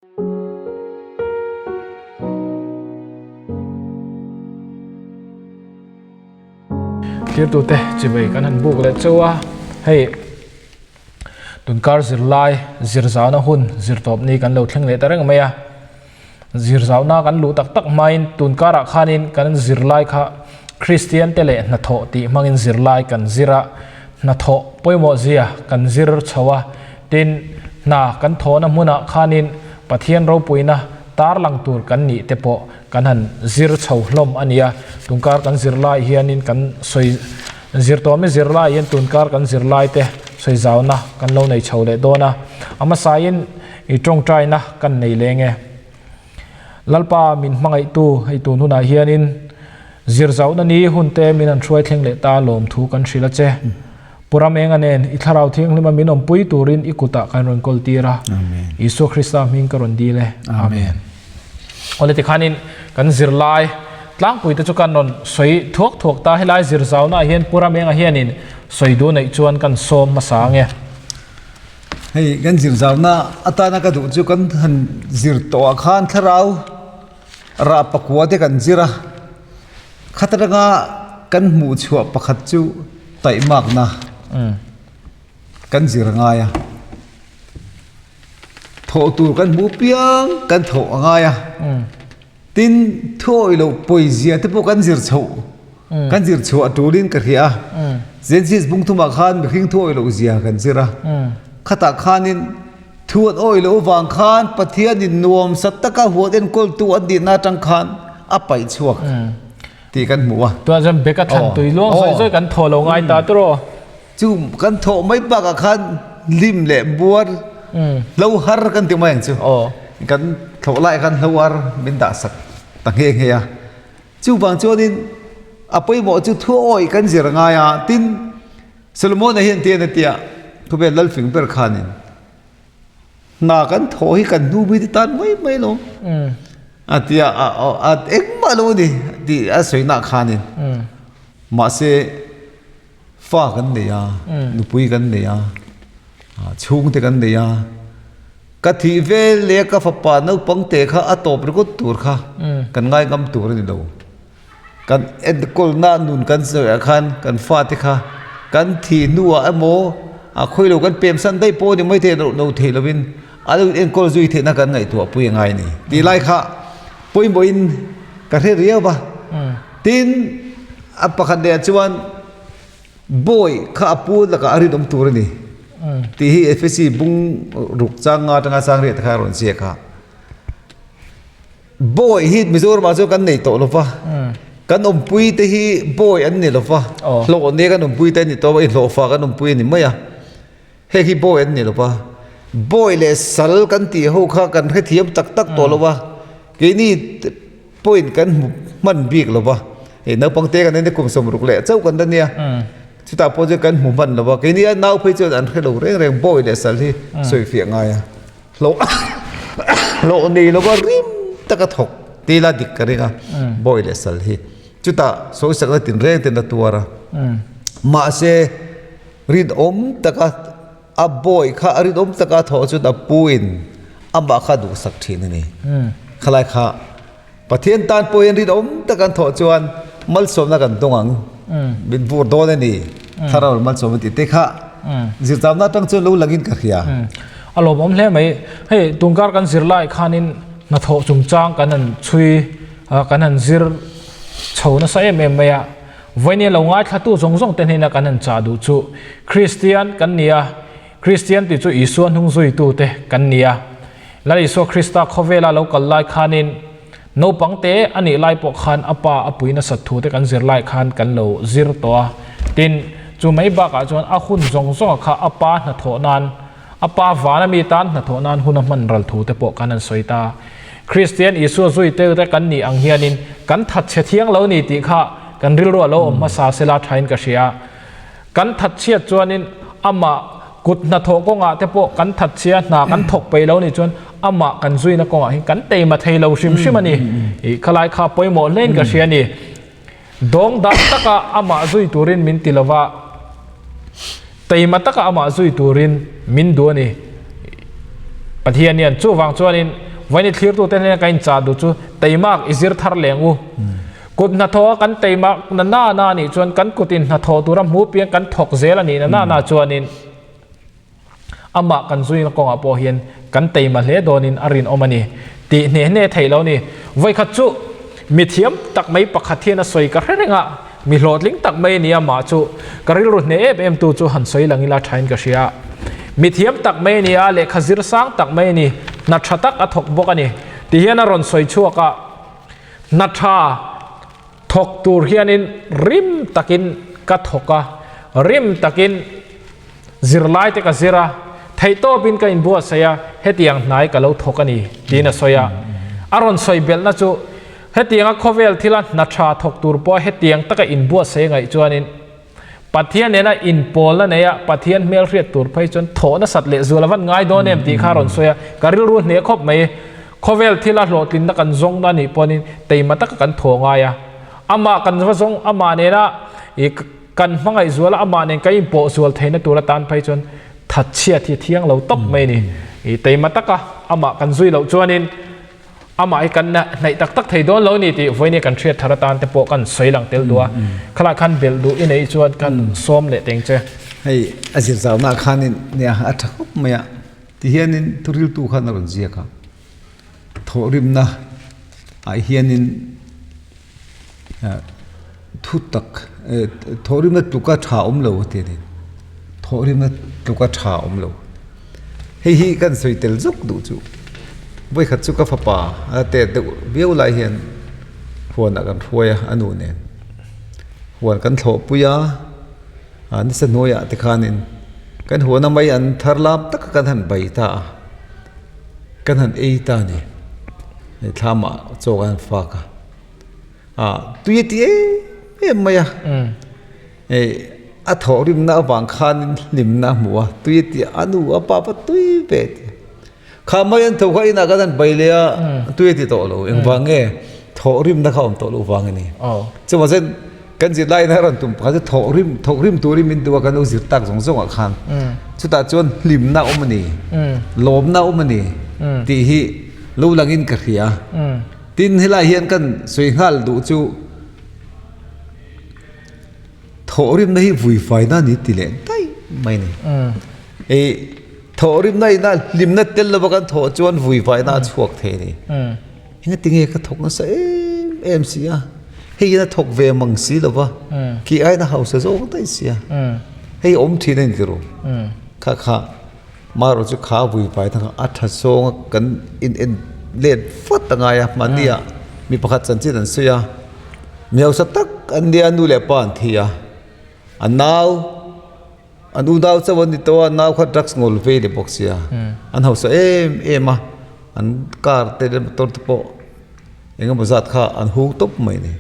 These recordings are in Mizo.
Thirtute chibai kan han buk leh chauh a, hei tunkar zirlai zir zauhna hun zir tawp ni kan lo thleng leh ta reng mai a, zir zauhna kan luh tak tak hmain tunkarah khanin kan zirlai kha Kristian te leh hnathawh tih hmangin zirlai kan zir a, hnathawh pawimawh zia kan zir chho a, tin hna kan thawhna hmunah khanin Pathian ropuina tarlang tur kan nih te pawh kan han zir chho hlawm a nia, tunkar kan zirlai hianin kan sawi zir tawhmi zirlai hian tunkar kan zirlai te sawi zauna kan lo nei chho leh dawn a, a hmasain i tawngtaina kan nei leng e. Lalpa min hmangaihtu hei tun hunah hianin zir zauhna ni hun te min han hruai thleng leh ta lawmthu kan hrilh a che. Pu Ramenga nen i Thlarau Thianghlima min awmpui turin i kutah kan rawn kawl tir a. Isua Krista hming ka rawn dil e. Amen. Awle tikhanin kan zirlai tlangpui te chu kan rawn sawi thuak thuak ta. Helai zir zaunaah hian Pu Ramenga hianin sawi duh neih chuan kan sawm hmasa ange. Hei kan zir zauna atana ka duh chu kan han zir tawhah khan thlarau rah pakua te kan zir a, khat atanga kan hmuh chhuah pakhat chu taihmakna kan zir a ngai a, thawh tur kan hmuh piang kan thawh a ngai a, tin thuawih loh pawizia te pawh kan zir chhoh. Kan zir chhuah a tulin ka hria a, Genesis bung thumah khan mihring thu awih loh zia kan zir a, khatah khanin thu an awih loh avang khan Pathianin nuam sat taka huat enkawltu an nihna atang khan a paih chhuak tih kan hmu a. Tunah chuan beka thlan tui luang zawi zawi kan thaw lo ngai ta tawh rawh. Chu kan thawh mai bakah khan lim leh buar hlo har kan ti mai ang chu. Kan thlawh lai khan hlo har min dah sak ta nghe nghe a. Chuvang chuanin a pawimawh chu thuawi kan zir ngai a, tin Solomon-a hian tian a ti a, khawvel lalfing ber khanin hna kan thawh hi kan hnu mite tan mai mai lo a ti a, a engmah lo a ni tih a sawi nah khanin mahse fa kan nei a, nupui kan nei a, chhungte kan nei a. Ka thih vel leh ka fapa naupang te kha a tawp ringawt tur kha kan ngai ngam tur a ni lo. Kan enkawlna nun kan sawiah khan kan fate kha kan thih hnuah emaw a khawi lo kan pem san daih pawh a ni mai thei lo theih lovin a lo enkawl zui theihna kan ngaihtuah pui a ngai a ni tih lai kha pawimawhin ka hre riau va. Tin, a pakhat leh ah chuan. Bawi kha a pu lakah a rinawm tur a ni tih hi Efesi bung ruk chang nga atanga chang riat kha a rawn ziak a. Bawi hi Mizoramah chuan kan nei tawh lo va, kan awmpui te hi bawi an ni lo va, hlawh nia kan awmpui te an ni tawh a, inhlawhfa kan awmpui a ni mai a, heng hi bawi an ni lo va. Bawi leh sal kan tih ho kha kan hrethiam tak tak tawh lo va, keini Point kan hmu hman bik lo va, hei naupang te kan en kum 60 leh chauh kan la nia, chutah pawh chuan kan hmu hman lo va, keini a nau phei chuan an hre lo reng reng bawi leh sal hi sawi fiah ngai a, hlawh hlawh nei lo va rim taka thawk te la dik ka ring a, bawi leh sal hi chutah sawi sakna tin reng ten a tuar a, mahse rinawm taka A bawi kha a rinawm taka a thawh chuan a puin amah kha a duhsak thin a ni. Khalai kha Pathian tan pawh hian rinawm taka an thawh chuan malsawmna kan dawng ang, min vur dawn a ni, thlarau malsawm a tih te kha zirtamna atang chuan lo langin ka hria. A lawmawm hle mai. Hei tunkar kan zir lai khanin hnathawh chungchang kan han chhui kan han zir chho nasa em em mai a. Vawinia lo ngaithlatu zawng zawng te hnena kan han chah duh chu Kristian kan ni a, Kristian tih chu Isua hnung zuitute kan ni a. Lal Isua Krista khawvela lo kal lai khanin naupang te a nih lai pawh khan a pa a pui nasat thu te kan zir lai khan kan lo zir tawh a. Tin, chu mai bakah chuan a hun zawng zawnga kha a pa hnathawh nan, a pa vana mi tan hnathawh nan hun a hman ral thu te pawh kan han sawi ta. Kristian Isua zuite te kan nih ang hianin kan that chhe thiang lo ni tih kha kan rilru a lo awm hmasa sela thain ka hria. Kan that chhiat chuanin amah kut hnathawh kawngah te pawh kan that chhia hna kan thawk peih lo nih chuan amah kan zuina kawngah hian kan teima thei lo hrim hrim a ni. Ih khalai kha pawimawh hlein ka hria a ni. Dawng dan taka amah zui turin min ti lova, teima taka amah zui turin min duh a ni. Pathian hian chuvang chuanin Vawiin thlirtute hnena ka inchah duh chu teimak i zir thar leng u. Kut hnathawh a kan teimak na na na anih chuan kan kutin hnathawh tura hmu piang kan thawk zel anih na na na chuanin amah kan zuina kawngah pawh hian kan teima hle dawnin a rinawm a ni tih hne hne theih lo a ni. Vawikhat chu mi thiam tak mai pakhat hian a sawi ka hre reng a, mi hlawhtling tak mai a ni a, mah chu ka rilru hne em em tu chu han sawi lang ila thain ka hria. Mi thiam tak mai a ni a, lehkha zir sang tak mai a ni, hna tha tak a thawk bawk a ni ti hian a rawn sawi chhuak a, hna tha thawk tur hianin rim takin ka thawk a, rim takin Zirlai te ka zir a, theihtawpin ka inbuatsaih a, hetiang hnai ka lo thawk a ni, tiin a sawi a. A rawn sawi belhna chu, hetianga khawvel thila hna tha thawk tur pawha hetiang taka inbuatsaih a ngaih chuanin, Pathian nena inpawlna neia Pathian hmel hriat tur phei chuan thawh nasat leh zual a van ngai dawn em tih kha a rawn sawi a, ka rilru hneh khawp mai. Khawvel thila hlawhtlinna kan zawng na nih pawhin teima taka kan thaw ngai a, amah kan va zawng, amah nena i Kan hmangaih zuala amah nen kan inpawh zual theihna tur atan phei chuan thatchhiat hi a thiang lo tawp mai a ni. I teima taka amah kan zui loh chuanin amah hi kan hnaih tak tak thei dawn lo a ni tih vawiin kan hriat thar atan te pawh kan sawi lang tel duh a. Khalai khan belh duh i neih chuan kan sawm leh teng che. Hei a zir zaunaah khanin nia a tha khawp mai a, tihianin thuriltu khan a rawn ziak a, thawhrimna ah hianin Thutak thawhrimna tluka tha awm lo a ti a ni. Thawhrimna tluka tha awm lo. Hei hi kan sawi tel zuk duh chu. Vawikhat chu ka fapa a tet deuh viau lai hian huanah kan hruai a, a nu nen. Huan kan thlawhpui a, nisa hnuaiah te khanin kan huana mai an thar lam taka kan han bai ta a, kan han ei ta a ni. Thlamah chaw kan han fak a. Ah tui a ti em em mai a hei a thawh rimna avang khanin hlimna a hmu a tui a ti a nu a pa pawh tui ve a ti kha mai an tho kha inah khan an bai leh a tui a ti tawh lo engvang nge thawh rimna kha a awm tawh loh vang a ni chuvang chuan kan zir laiin a rawn tum pakhat chu thawh rim thawk rim turin min duh a kan lo zir tak zawng zawngah khan chutah chuan hlimna a awm a ni lawmna a awm a ni tih hi lo langin ka hria. Tin, helai hian kan sawi nghal duh chu thawhrimna hi vuifaina a ni ti leh daih mai a ni. Hei thawhrimna ina hlimna tel lova kan thawh chuan vuifaina a chhuak thei a ni. Engati nge ka thawk nasa em em si a, hei hian a thawk ve mang si lova, khi aiin a hausa zawk daih si a, hei awm thin a ni tiraw? Kha kha. Marawh chu kha vui vai thang a tha zawng a kan in en let vat a ngai a mahni ah mi pakhat chanchin an sawi a mi hausa tak an nia nu leh pa an thi a a nau an unau chauh an ni tawh a nau kha drugs ngawl vei leh bawk sia an hausa em em a an car te leh motor te pawh eng emaw zat kha an hung tawp mai a ni.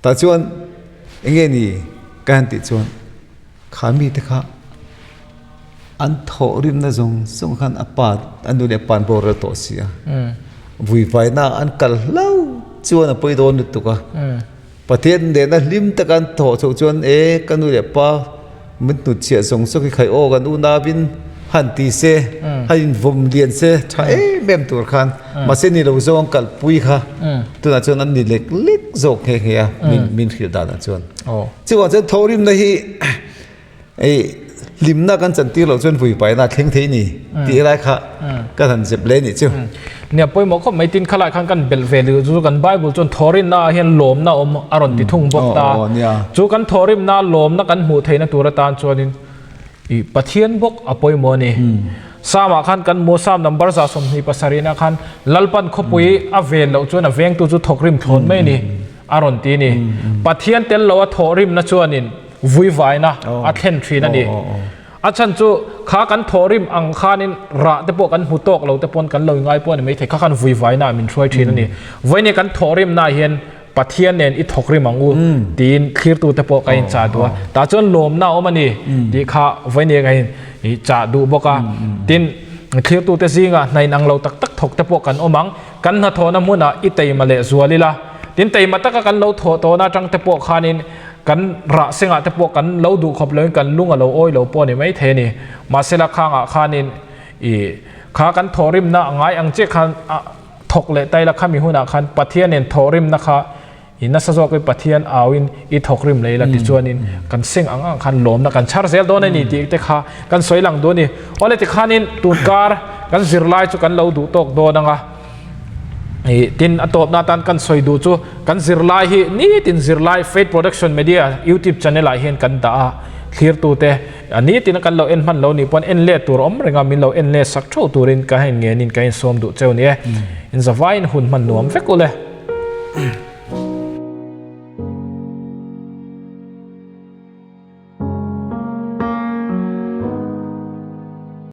Tah chuan eng nge ni ka han tih chuan kha mite kha an thawh rimna zawng zawng khan a pa a nu leh a pa an boral tawh si a vuivaina an kal hlauh chuan a pawi dawn lutuk a Pathian nena hlim taka an thawh chhoh chuan e ka nu leh pa Min hnutchhiah zawng zawng hi khai aw kan unauin han ti se, han invawm lian se tha em em tur khan mahse ni lo zawng kalpui kha tunah chuan an ni lek lek zawk nghe nghe a min min hrilh danah chuan. Chuvang chuan thawhrimna hi ei hlimna kan chantir loh chuan vui paina a thleng thei ni tih lai kha ka han zep leh nih chu. Nia pawimawh khawp mai tin khalai khan kan belh ve leh chu kan Bible chuan thawhrimna ah hian lawmna awm a rawn ti thung bawk ta. Chu kan thawhrimna lawmna kan hmuh theihna tur atan chuanin i Pathian bawk a pawimawh a ni. Psalm ah khan kan hmu Psalm number 27 ah khan Lalpan khawpui a ven loh chuan a vengtu chu thawkrim thlawn mai a ni a rawn ti a ni. Pathian tel lo a thawhrimna chuanin vuivaina a thlen thin a ni. A chhan chu kha kan thawhrim ang khanin rah te pawh kan hmu tawk lo te pawn kan lo ngai pawh a ni maithei kha khan vuivaina ah min hruai thin a ni. Vawiin kan thawhrimna ah hian Pathian nen i thawkrim ang u tiin thlirtu te pawh ka inchah duh a. Tah chuan lawmna a awm a ni tih kha vawiin ka inchah duh bawk a. Tin, thlirtu te zingah hna inang lo tak tak thawk te pawh kan awm ang. Kan hnathawhna hmunah i teima leh zual ila. Tin, teima taka kan lo thawh tawhna atang te pawh khanin Kan rah sengah te pawh kan lo duh khawp loin kan lung a lo awi lo pawh a ni maithei a ni. Mahsela khangah khanin i Kha kan thawhrimna a ngai ang chiah khan a thawk leh ta ila khami hunah khan Pathianin thawhrimna kha i nasa zawkin Pathian auin i thawkrim leh ila tichuanin kan seng ang ang khan lawmna kan chhar zel dawn a ni tih te kha kan sawi lang duh a ni. Awle tikhanin tunkar kan zirlai chu kan lo duh tawk dawn ang a. Ih tin a tawpna atan kan sawi duh chu kan zirlai hi nitin zirlai Faith Production Media YouTube channel ah hian kan dah a, thlirtute a nitin kan lo en hman lo nih pawn en let tur awm reng a, min lo en let sak theuh turin ka in ngenin ka insawm duh cheu ni e. Inzavaiin hun hman nuam vek ule.